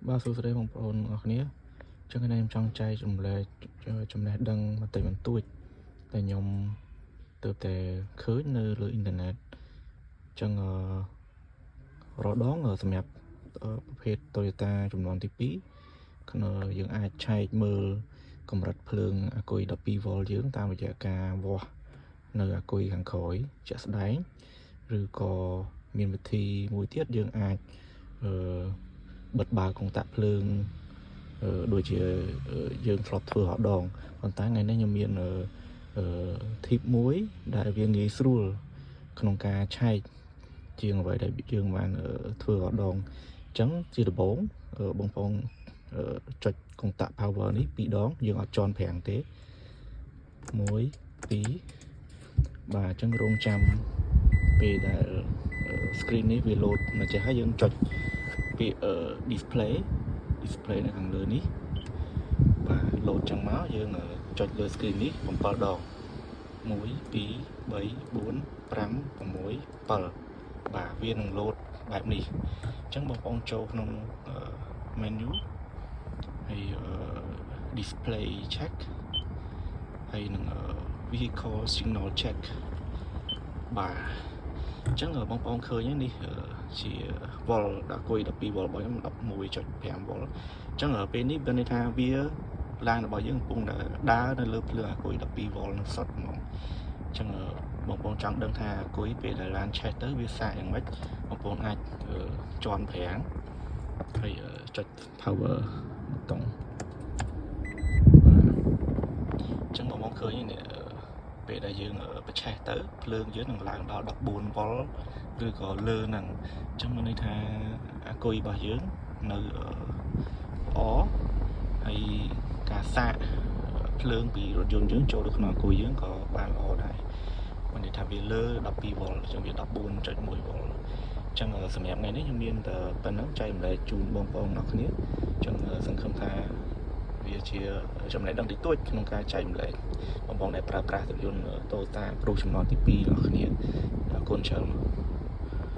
បាទសួស្តីបងប្អូនអរគ្នាចឹងថ្ងៃនេះខ្ញុំចង់ចែករំលែកចំណេះដឹងបន្តិចបន្តួចតែខ្ញុំទើបតែឃើញនៅលើអ៊ីនធឺណិតចឹងអឺរដងសម្រាប់ប្រភេទ Toyota ជំនាន់ទី2ក្នុងយើងអាចឆែកមើលកម្រិតភ្លើងអាគុយ12 V យើងតាមរយៈការវាស់នៅអាគុយខាងក្រោយជាក់ស្ដែងឬក៏មានវិធីមួយទៀតយើងអាចអឺបិទបើកកុងតាក់ភ្លើងអឺដូចជាយើងធ្លាប់ធ្វើរាល់ដងប៉ុន្តែថ្ងៃនេះខ្ញុំមានអឺអឺ tip មួយដែលវាងាយស្រួលក្នុងការឆែកជាងអ្វីដែលយើងបានធ្វើរាល់ដងអញ្ចឹងជាដំបូងបងប្អូនចុចកុងតាក់ power នេះពីរដងយើងអត់ជាន់ហ្វ្រាំងទេ1 2បាទអញ្ចឹងរងចាំពេលដែល screen នេះវា load មកចេះហើយយើងចុចពាក្យ display នៅខាងលើនេះបាទ load ចឹងមកយើងចុចលើ screen នេះ7ដង1 2 3 4 5 6 7បាទវានឹង load បែបនេះអញ្ចឹងបងប្អូនចូលក្នុង menu ហើយ display check ហើយនឹង vehicle signal check បាទអញ្ចឹងបងប្អូនឃើញនេះជាវ៉ុលអាគុយ12វ៉ុលរបស់ខ្ញុំ11.5វ៉ុលអញ្ចឹងពេលនេះមានន័យថាវាឡានរបស់យើងកំពុងតែដើរនៅលើភ្លើងអាគុយ12វ៉ុលនឹងសុទ្ធហ្មងអញ្ចឹងបងប្អូនចង់ដឹងថាអាគុយពេលដែលឡានឆេះទៅវាសាកយ៉ាងម៉េចបងប្អូនអាចជាន់ហ្វ្រាំងហើយចុច power ប៊ូតុងបាទអញ្ចឹងបងប្អូនឃើញនេះពេលដែលយើងបញ្ឆេះទៅភ្លើងយើងនឹងឡើងដល់14វ៉ុលឬក៏លើហ្នឹងអញ្ចឹងមានន័យថាអាគុយរបស់យើងនៅល្អហើយការសាកភ្លើងពីរថយន្តយើងចូលទៅក្នុងអាគុយយើងក៏បានល្អដែរមានន័យថាវាលើ12វ៉ុលអញ្ចឹងវា14.1វ៉ុលអញ្ចឹងសម្រាប់ថ្ងៃនេះខ្ញុំមានតែប៉ុណ្ណឹងចែករំលែកជូនបងប្អូនអរគ្នាអញ្ចឹងសង្ឃឹមថាវាជាចំណេះដឹងតិចតួចក្នុងការចែករំលែកបងប្អូនដែលប្រើប្រាស់រថយន្ត Toyota Prius ជំនាន់ទី2របស់គ្នាអរគុណច្រើន។